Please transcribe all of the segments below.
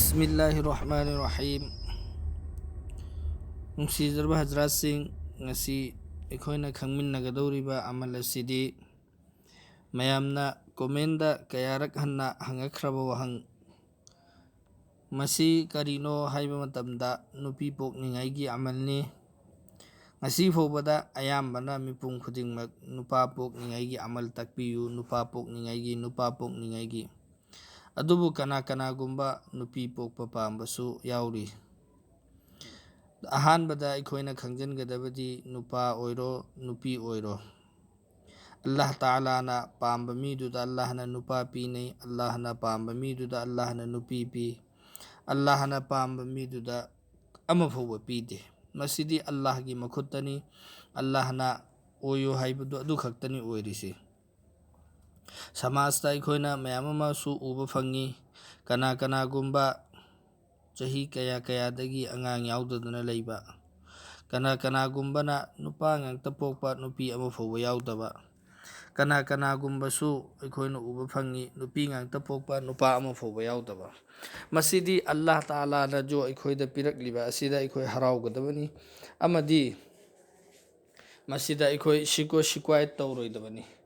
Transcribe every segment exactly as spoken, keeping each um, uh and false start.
ꯕꯤꯁꯃꯤꯜꯂꯥꯍꯤꯔ ꯔꯍꯃꯥꯅꯤꯔ ꯔꯍꯤꯝ꯫ ꯅꯨꯡꯁꯤꯖꯔꯕ ꯍꯖꯔꯥꯠꯁꯤꯡ, ꯉꯁꯤ ꯑꯩꯈꯣꯏꯅ ꯈꯪꯃꯤꯟꯅꯒꯗꯧꯔꯤꯕ ꯑꯃꯜ ꯑꯁꯤꯗꯤ ꯃꯌꯥꯝꯅ ꯀꯣꯃꯦꯟꯗ ꯀꯌꯥꯔꯛ ꯍꯟꯅ ꯍꯪꯉꯛꯈ꯭ꯔꯕ ꯋꯥꯍꯪ꯫ ꯃꯁꯤ ꯀꯔꯤꯅꯣ ꯍꯥꯏꯕ ꯃꯇꯝꯗ, ꯅꯨꯄꯤ ꯄꯣꯛꯅꯤꯡꯉꯥꯏꯒꯤ ꯑꯃꯜꯅꯤ꯫ ꯉꯁꯤ ꯐꯥꯎꯕꯗ ꯑꯌꯥꯝꯕꯅ ꯃꯤꯄꯨꯝ ꯈꯨꯗꯤꯡꯃꯛ ꯅꯨꯄꯥ ꯄꯣꯛꯅꯤꯡꯉꯥꯏꯒꯤ ꯑꯃꯜ ꯇꯥꯛꯄꯤꯌꯨ, ꯅꯨꯄꯥ ꯄꯣꯛꯅꯤꯡꯉꯥꯏꯒꯤ, ꯅꯨꯄꯥ ꯄꯣꯛꯅꯤꯡꯉꯥꯏꯒꯤ꯫ ꯑꯗꯨꯕꯨ ꯀꯅꯥ ꯀꯅꯥꯒꯨꯝꯕ ꯅꯨꯄꯤ ꯄꯣꯛꯄ ꯄꯥꯝꯕꯁꯨ ꯌꯥꯎꯔꯤ꯫ ꯑꯍꯥꯟꯕꯗ ꯑꯩꯈꯣꯏꯅ ꯈꯪꯖꯤꯟꯒꯗꯕꯗꯤ, ꯅꯨꯄꯥ ꯑꯣꯏꯔꯣ, ꯅꯨꯄꯤ ꯑꯣꯏꯔꯣ, ꯑꯜꯂꯥꯍ ꯇꯥꯂꯥꯅ ꯄꯥꯝꯕ ꯃꯤꯗꯨꯗ ꯑꯜꯂꯥꯍꯅ ꯅꯨꯄꯥ ꯄꯤꯅꯩ, ꯑꯜꯂꯥꯍꯅ ꯄꯥꯝꯕ ꯃꯤꯗꯨꯗ ꯑꯜꯂꯥꯍꯅ ꯅꯨꯄꯤ ꯄꯤ, ꯑꯜꯂꯥꯍꯅ ꯄꯥꯝꯕ ꯃꯤꯗꯨꯗ ꯑꯃ ꯐꯥꯎꯕ ꯄꯤꯗꯦ꯫ ꯃꯁꯤꯗꯤ ꯑꯜꯂꯥꯍꯒꯤ ꯃꯈꯨꯠꯇꯅꯤ꯫ ꯑꯜꯂꯥꯍꯅ ꯑꯣꯏꯌꯨ ꯍꯥꯏꯕꯗꯨ ꯑꯗꯨ ꯈꯛꯇꯅꯤ ꯑꯣꯏꯔꯤꯁꯤ꯫ ꯁꯃꯥꯖꯇ ꯑꯩꯈꯣꯏꯅ ꯃꯌꯥꯝ ꯑꯃꯁꯨ ꯎꯕ ꯐꯪꯉꯤ꯫ ꯀꯅꯥ ꯀꯅꯥꯒꯨꯝꯕ ꯆꯍꯤ ꯀꯌꯥ ꯀꯌꯥꯗꯒꯤ ꯑꯉꯥꯡ ꯌꯥꯎꯗꯗꯅ ꯂꯩꯕ, ꯀꯅꯥ ꯀꯅꯥꯒꯨꯝꯕꯅ ꯅꯨꯄꯥ ꯉꯥꯛꯇ ꯄꯣꯛꯄ, ꯅꯨꯄꯤ ꯑꯃ ꯐꯥꯎꯕ ꯌꯥꯎꯗꯕ, ꯀꯅꯥ ꯀꯅꯥꯒꯨꯝꯕꯁꯨ ꯑꯩꯈꯣꯏꯅ ꯎꯕ ꯐꯪꯉꯤ, ꯅꯨꯄꯤ ꯉꯥꯛꯇ ꯄꯣꯛꯄ, ꯅꯨꯄꯥ ꯑꯃ ꯐꯥꯎꯕ ꯌꯥꯎꯗꯕ꯫ ꯃꯁꯤꯗꯤ ꯑꯜꯂꯥꯍ ꯇꯥꯂꯥꯅꯁꯨ ꯑꯩꯈꯣꯏꯗ ꯄꯤꯔꯛꯂꯤꯕ ꯑꯁꯤꯗ ꯑꯩꯈꯣꯏ ꯍꯔꯥꯎꯒꯗꯕꯅꯤ, ꯑꯃꯗꯤ ꯃꯁꯤꯗ ꯑꯩꯈꯣꯏ ꯁꯤꯀꯣ ꯁꯤꯀ꯭ꯋꯥꯏ ꯇꯧꯔꯣꯏꯗꯕꯅꯤ꯫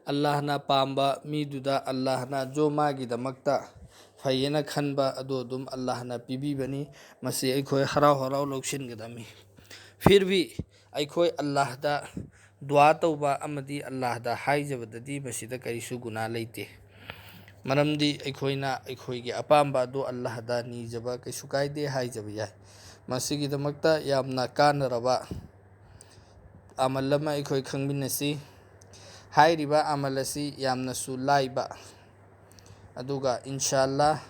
ꯑꯜꯂꯥꯍꯅ ꯄꯥꯝꯕ ꯃꯤꯗꯨꯗ ꯑꯜꯂꯥꯍꯅ ꯖꯣ ꯃꯥꯒꯤꯗꯃꯛꯇ ꯐꯩꯌꯦꯅ ꯈꯟꯕ ꯑꯗꯨ ꯑꯗꯨꯝ ꯑꯜꯂꯥꯍꯅ ꯄꯤꯕꯤꯕꯅꯤ꯫ ꯃꯁꯤ ꯑꯩꯈꯣꯏ ꯍꯔꯥꯎ ꯍꯔꯥꯎ ꯂꯧꯁꯤꯟꯒꯗꯕꯅꯤ꯫ ꯐꯤꯔ ꯚꯤ ꯑꯩꯈꯣꯏ ꯑꯜꯂꯥꯍꯗ ꯗꯨꯋꯥ ꯇꯧꯕ ꯑꯃꯗꯤ ꯑꯜꯂꯥꯍꯗ ꯍꯥꯏꯖꯕꯗꯗꯤ ꯃꯁꯤꯗ ꯀꯔꯤꯁꯨ ꯒꯨꯅꯥ ꯂꯩꯇꯦ꯫ ꯃꯔꯝꯗꯤ ꯑꯩꯈꯣꯏꯅ ꯑꯩꯈꯣꯏꯒꯤ ꯑꯄꯥꯝꯕ ꯑꯗꯨ ꯑꯜꯂꯥꯍꯗ ꯅꯤꯖꯕ ꯀꯩꯁꯨ ꯀꯥꯏꯗꯦ ꯍꯥꯏꯖꯕ ꯌꯥꯏ꯫ ꯃꯁꯤꯒꯤꯗꯃꯛꯇ ꯌꯥꯝꯅ ꯀꯥꯟꯅꯔꯕ ꯑꯃꯜ ꯑꯃ ꯑꯩꯈꯣꯏ ꯈꯪꯃꯤꯟꯅꯁꯤ꯫ ꯍꯥꯏꯔꯤꯕ ꯑꯃꯜ ꯑꯁꯤ ꯌꯥꯝꯅꯁꯨ ꯂꯥꯏꯕ, ꯑꯗꯨꯒ ꯏꯟꯁꯥ ꯑꯜꯂꯥ,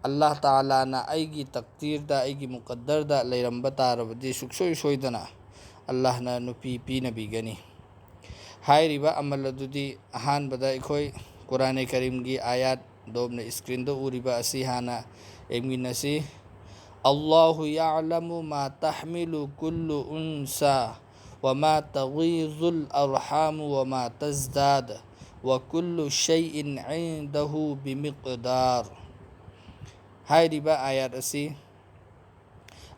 ꯑꯜꯂꯥꯍ ꯇꯥꯂꯥꯅ ꯑꯩꯒꯤ ꯇꯛꯗꯤꯔꯗ, ꯑꯩꯒꯤ ꯃꯨꯀꯗꯔꯗ ꯂꯩꯔꯝꯕ ꯇꯥꯔꯕꯗꯤ ꯁꯨꯡꯁꯣꯏ ꯁꯣꯏꯗꯅ ꯑꯜꯂꯥꯍꯅ ꯅꯨꯄꯤ ꯄꯤꯅꯕꯤꯒꯅꯤ꯫ ꯍꯥꯏꯔꯤꯕ ꯑꯃꯜ ꯑꯗꯨꯗꯤ ꯑꯍꯥꯟꯕꯗ ꯑꯩꯈꯣꯏ ꯀꯨꯔꯥꯟ ꯀꯔꯤꯝꯒꯤ ꯑꯥꯌꯥꯠ, ꯑꯗꯣꯝꯅ ꯏꯁꯀ꯭ꯔꯤꯟꯗ ꯎꯔꯤꯕ ꯑꯁꯤ ꯍꯥꯟꯅ ꯌꯦꯡꯃꯤꯟꯅꯁꯤ꯫ الله يعلم ما تحمل كل أنثى وما تغيض الأرحام وما تزداد وكل شيء عنده بمقدار. ꯍꯥꯏꯔꯤꯕ ꯑꯥꯌꯥꯠ ꯑꯁꯤ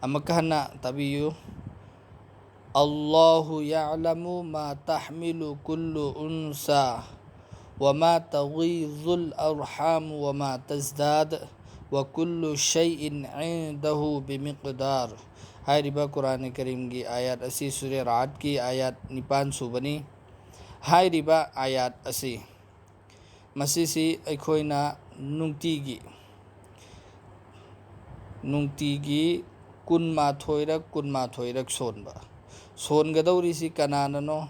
ꯑꯃꯨꯛꯀ ꯍꯟꯅ ꯇꯥꯕꯤꯌꯨ꯫ الله يعلم ما تحمل كل أنثى وما تغيض الأرحام وما تزداد وكل شيء عنده بمقدار꯫ ꯍꯥꯏꯔꯤꯕ ꯀꯨꯔꯥꯟ ꯀꯔꯤꯝꯒꯤ ꯑꯥꯌꯥꯠ ꯑꯁꯤ ꯁꯨꯔꯦ ꯔꯥꯠꯀꯤ ꯑꯥꯌꯥꯠ ꯅꯤꯄꯥꯟ ꯁꯨꯕꯅꯤ꯫ ꯍꯥꯏꯔꯤꯕ ꯑꯥꯌꯥꯠ ꯑꯁꯤ ꯃꯁꯤꯁꯤ ꯑꯩꯈꯣꯏꯅ ꯅꯨꯡꯇꯤꯒꯤ ꯅꯨꯡꯇꯤꯒꯤ ꯀꯨꯟꯃꯥꯊꯣꯏꯔꯛ ꯀꯨꯟꯃꯥꯊꯣꯏꯔꯛ ꯁꯣꯟꯕ꯫ ꯁꯣꯟꯒꯗꯧꯔꯤꯁꯤ ꯀꯅꯥꯅꯅꯣ?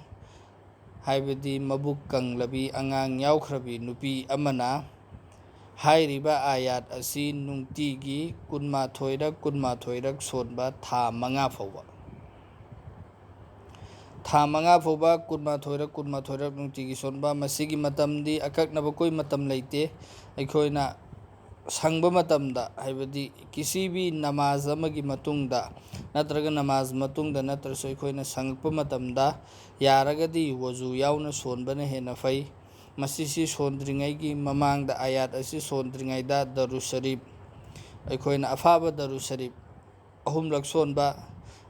ꯍꯥꯏꯕꯗꯤ ꯃꯕꯨꯛ ꯀꯪꯂꯕꯤ, ꯑꯉꯥꯡ ꯌꯥꯎꯈ꯭ꯔꯕꯤ ꯅꯨꯄꯤ ꯑꯃꯅ ꯍꯥꯏꯔꯤꯕ ꯑꯥꯌꯥꯠ ꯑꯁꯤ ꯅꯨꯡꯇꯤꯒꯤ ꯀꯨꯟꯃꯥꯊꯣꯏꯔꯛ ꯀꯨꯟꯃꯥꯊꯣꯏꯔꯛ ꯁꯣꯟꯕ ꯊꯥ ꯃꯉꯥ ꯐꯥꯎꯕ꯫ ꯊꯥ ꯃꯉꯥ ꯐꯥꯎꯕ ꯀꯨꯟꯃꯥꯊꯣꯏꯔꯛ ꯀꯨꯟꯃꯥꯊꯣꯏꯔꯛ ꯅꯨꯡꯇꯤꯒꯤ ꯁꯣꯟꯕ꯫ ꯃꯁꯤꯒꯤ ꯃꯇꯝꯗꯤ ꯑꯀꯛꯅꯕ ꯀꯣꯏ ꯃꯇꯝ ꯂꯩꯇꯦ꯫ ꯑꯩꯈꯣꯏꯅ ꯁꯪꯕ ꯃꯇꯝꯗ, ꯍꯥꯏꯕꯗꯤ ꯀꯤꯁꯤ ꯚꯤ ꯅꯃꯥꯖ ꯑꯃꯒꯤ ꯃꯇꯨꯡꯗ ꯅꯠꯇ꯭ꯔꯒ ꯅꯃꯥꯖ ꯃꯇꯨꯡꯗ ꯅꯠꯇ꯭ꯔꯁꯨ ꯑꯩꯈꯣꯏꯅ ꯁꯪꯉꯛꯄ ꯃꯇꯝꯗ ꯌꯥꯔꯒꯗꯤ ꯋꯖꯨ ꯌꯥꯎꯅ ꯁꯣꯟꯕꯅ ꯍꯦꯟꯅ ꯐꯩ꯫ ꯃꯁꯤꯁꯤ ꯁꯣꯟꯗ꯭ꯔꯤꯉꯩꯒꯤ ꯃꯃꯥꯡꯗ, ꯑꯥꯌꯥꯠ ꯑꯁꯤ ꯁꯣꯟꯗ꯭ꯔꯤꯉꯩꯗ ꯗꯔꯨ ꯁꯔꯤꯐ, ꯑꯩꯈꯣꯏꯅ ꯑꯐꯥꯕ ꯗꯔꯨ ꯁꯔꯤꯐ ꯑꯍꯨꯝꯂꯛ ꯁꯣꯟꯕ,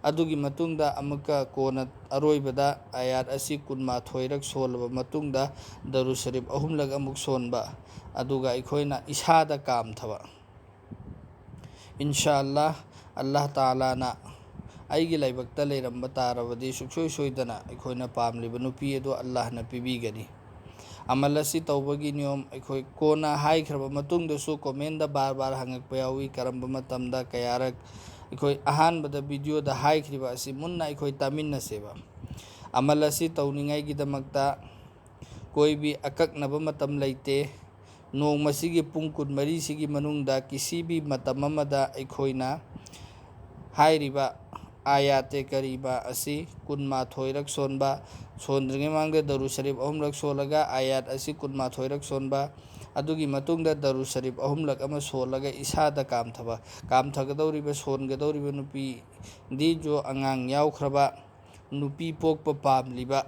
ꯑꯗꯨꯒꯤ ꯃꯇꯨꯡꯗ ꯑꯃꯨꯛꯀ ꯀꯣꯟꯅ ꯑꯔꯣꯏꯕꯗ ꯑꯥꯌꯥꯠ ꯑꯁꯤ ꯀꯨꯟꯃꯥꯊꯣꯏꯔꯛ ꯁꯣꯜꯂꯕ ꯃꯇꯨꯡꯗ ꯗꯔꯨ ꯁꯔꯤꯐ ꯑꯍꯨꯝꯂꯛ ꯑꯃꯨꯛ ꯁꯣꯟꯕ, ꯑꯗꯨꯒ ꯑꯩꯈꯣꯏꯅ ꯏꯁꯥꯗ ꯀꯥꯝꯊꯕ꯫ ꯏꯟꯁꯥ ꯑꯜꯂꯥꯍ, ꯑꯜꯂꯥꯍ ꯇꯥꯂꯥꯅ ꯑꯩꯒꯤ ꯂꯥꯏꯕꯛꯇ ꯂꯩꯔꯝꯕ ꯇꯥꯔꯕꯗꯤ ꯁꯨꯡꯁꯣꯏ ꯁꯣꯏꯗꯅ ꯑꯩꯈꯣꯏꯅ ꯄꯥꯝꯂꯤꯕ ꯅꯨꯄꯤ ꯑꯗꯨ ꯑꯜꯂꯥꯍꯅ ꯄꯤꯕꯤꯒꯅꯤ꯫ ꯑꯃꯜ ꯑꯁꯤ ꯇꯧꯕꯒꯤ ꯅꯤꯌꯣꯝ ꯑꯩꯈꯣꯏ ꯀꯣꯟꯅ ꯍꯥꯏꯈ꯭ꯔꯕ ꯃꯇꯨꯡꯗꯁꯨ ꯀꯣꯃꯦꯟꯗ ꯕꯥꯔ ꯕꯥꯔ ꯍꯪꯉꯛꯄ ꯌꯥꯎꯏ, ꯀꯔꯝꯕ ꯃꯇꯝꯗ ꯀꯌꯥꯔꯛ꯫ ꯑꯩꯈꯣꯏ ꯑꯍꯥꯟꯕꯗ ꯚꯤꯗꯤꯑꯣꯗ ꯍꯥꯏꯈ꯭ꯔꯤꯕ ꯑꯁꯤ ꯃꯨꯟꯅ ꯑꯩꯈꯣꯏ ꯇꯥꯃꯤꯟꯅꯁꯦꯕ꯫ ꯑꯃꯜ ꯑꯁꯤ ꯇꯧꯅꯤꯡꯉꯥꯏꯒꯤꯗꯃꯛꯇ ꯀꯣꯏꯕꯤ ꯑꯀꯛꯅꯕ ꯃꯇꯝ ꯂꯩꯇꯦ꯫ ꯅꯣꯡꯃꯁꯤꯒꯤ ꯄꯨꯡ ꯀꯨꯟꯃꯔꯤꯁꯤꯒꯤ ꯃꯅꯨꯡꯗ ꯀꯤꯁꯤ ꯚꯤ ꯃꯇꯝ ꯑꯃꯗ ꯑꯩꯈꯣꯏꯅ ꯍꯥꯏꯔꯤꯕ ꯑꯥꯌꯥꯇꯦ ꯀꯔꯤꯃꯥ ꯑꯁꯤ ꯀꯨꯟꯃꯥꯊꯣꯏꯔꯛ ꯁꯣꯟꯕ, ꯁꯣꯟꯗ꯭ꯔꯤꯉꯩ ꯃꯃꯥꯡꯗ ꯗꯔꯨ ꯁꯔꯤꯐ ꯑꯍꯨꯝꯂꯛ ꯁꯣꯜꯂꯒ ꯑꯥꯌꯥꯠ ꯑꯁꯤ ꯀꯨꯟꯃꯥꯊꯣꯏꯔꯛ ꯁꯣꯟꯕ, ꯑꯗꯨꯒꯤ ꯃꯇꯨꯡꯗ ꯗꯔꯨ ꯁꯔꯤꯐ ꯑꯍꯨꯝꯂꯛ ꯑꯃ ꯁꯣꯜꯂꯒ ꯏꯁꯥꯗ ꯀꯥꯝꯊꯕ꯫ ꯀꯥꯝꯊꯒꯗꯧꯔꯤꯕ, ꯁꯣꯟꯒꯗꯧꯔꯤꯕ ꯅꯨꯄꯤꯗꯤ ꯖꯣ ꯑꯉꯥꯡ ꯌꯥꯎꯈ꯭ꯔꯕ, ꯅꯨꯄꯤ ꯄꯣꯛꯄ ꯄꯥꯝꯂꯤꯕ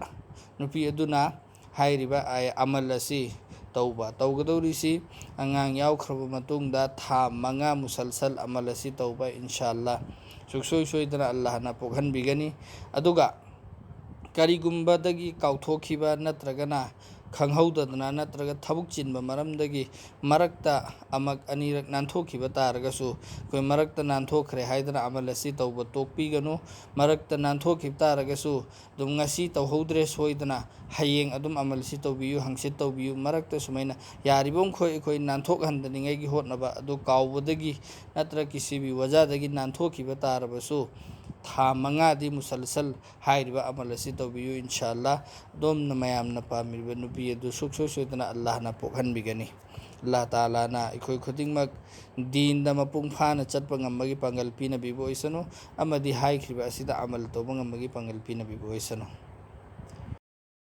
ꯅꯨꯄꯤ ꯑꯗꯨꯅ ꯍꯥꯏꯔꯤꯕ ꯑꯥꯌ-, ꯑꯃꯜ ꯑꯁꯤ ꯇꯧꯕ꯫ ꯇꯧꯒꯗꯧꯔꯤꯁꯤ ꯑꯉꯥꯡ ꯌꯥꯎꯈ꯭ꯔꯕ ꯃꯇꯨꯡꯗ ꯊꯥ ꯃꯉꯥ ꯃꯨꯁꯜꯁꯜ ꯑꯃꯜ ꯑꯁꯤ ꯇꯧꯕ, ꯏꯟꯁꯥ ꯑꯜꯂꯥ꯫ ꯁꯨꯡꯁꯣꯏ ꯁꯣꯏꯗꯅ ꯑꯜꯂꯥꯍꯅ ꯄꯣꯛꯍꯟꯕꯤꯒꯅꯤ꯫ ꯑꯗꯨꯒ ꯀꯔꯤꯒꯨꯝꯕꯗꯒꯤ ꯀꯥꯎꯊꯣꯛꯈꯤꯕ ꯅꯠꯇ꯭ꯔꯒꯅ ꯈꯪꯍꯧꯗꯗꯅ ꯅꯠꯇ꯭ꯔꯒ ꯊꯕꯛ ꯆꯤꯟꯕ ꯃꯔꯝꯗꯒꯤ ꯃꯔꯛꯇ ꯑꯃꯛ ꯑꯅꯤꯔꯛ ꯅꯥꯟꯊꯣꯛꯈꯤꯕ ꯇꯥꯔꯒꯁꯨ, ꯑꯩꯈꯣꯏ ꯃꯔꯛꯇ ꯅꯥꯟꯊꯣꯛꯈ꯭ꯔꯦ ꯍꯥꯏꯗꯅ ꯑꯃꯜ ꯑꯁꯤ ꯇꯧꯕ ꯇꯣꯛꯄꯤꯒꯅꯨ꯫ ꯃꯔꯛꯇ ꯅꯥꯟꯊꯣꯛꯈꯤꯕ ꯇꯥꯔꯒꯁꯨ ꯑꯗꯨꯝ ꯉꯁꯤ ꯇꯧꯍꯧꯗ꯭ꯔꯦ ꯁꯣꯏꯗꯅ, ꯍꯌꯦꯡ ꯑꯗꯨꯝ ꯑꯃꯜꯁꯤ ꯇꯧꯕꯤꯌꯨ, ꯍꯪꯆꯤꯠ ꯇꯧꯕꯤꯌꯨ꯫ ꯃꯔꯛꯇ ꯁꯨꯃꯥꯏꯅ ꯌꯥꯔꯤꯕ ꯃꯈꯩ ꯑꯩꯈꯣꯏ ꯅꯥꯟꯊꯣꯛꯍꯟꯗꯅꯤꯡꯉꯥꯏꯒꯤ ꯍꯣꯠꯅꯕ꯫ ꯑꯗꯨ ꯀꯥꯎꯕꯗꯒꯤ ꯅꯠꯇ꯭ꯔ ꯀꯤꯁꯤꯕꯤ ꯋꯥꯖꯥꯗꯒꯤ ꯅꯥꯟꯊꯣꯛꯈꯤꯕ ꯇꯥꯔꯕꯁꯨ, ꯊꯥ ꯃꯉꯥꯗꯤ ꯃꯨꯁꯜꯁꯜ ꯍꯥꯏꯔꯤꯕ ꯑꯃꯜ ꯑꯁꯤ ꯇꯧꯕꯤꯌꯨ꯫ ꯏꯟꯁꯥ ꯑꯜꯂꯥ, ꯑꯗꯣꯝꯅ ꯃꯌꯥꯝꯅ ꯄꯥꯝꯃꯤꯕ ꯅꯨꯄꯤ ꯑꯗꯨ ꯁꯨꯡꯁꯣꯏ ꯁꯣꯏꯗꯅ ꯑꯜꯂꯥꯍꯅ ꯄꯣꯛꯍꯟꯕꯤꯒꯅꯤ꯫ ꯑꯜꯂꯥꯍ ꯇꯥꯂꯥꯅ ꯑꯩꯈꯣꯏ ꯈꯨꯗꯤꯡꯃꯛ ꯗꯤꯟꯗ ꯃꯄꯨꯡ ꯐꯥꯅ ꯆꯠꯄ ꯉꯝꯕꯒꯤ ꯄꯥꯡꯒꯜ ꯄꯤꯅꯕꯤꯕ ꯑꯣꯏꯁꯅꯨ, ꯑꯃꯗꯤ ꯍꯥꯏꯈ꯭ꯔꯤꯕ ꯑꯁꯤꯗ ꯑꯃꯜ ꯇꯧꯕ ꯉꯝꯕꯒꯤ ꯄꯥꯡꯒꯜ ꯄꯤꯅꯕꯤꯕ ꯑꯣꯏꯁꯅꯨ꯫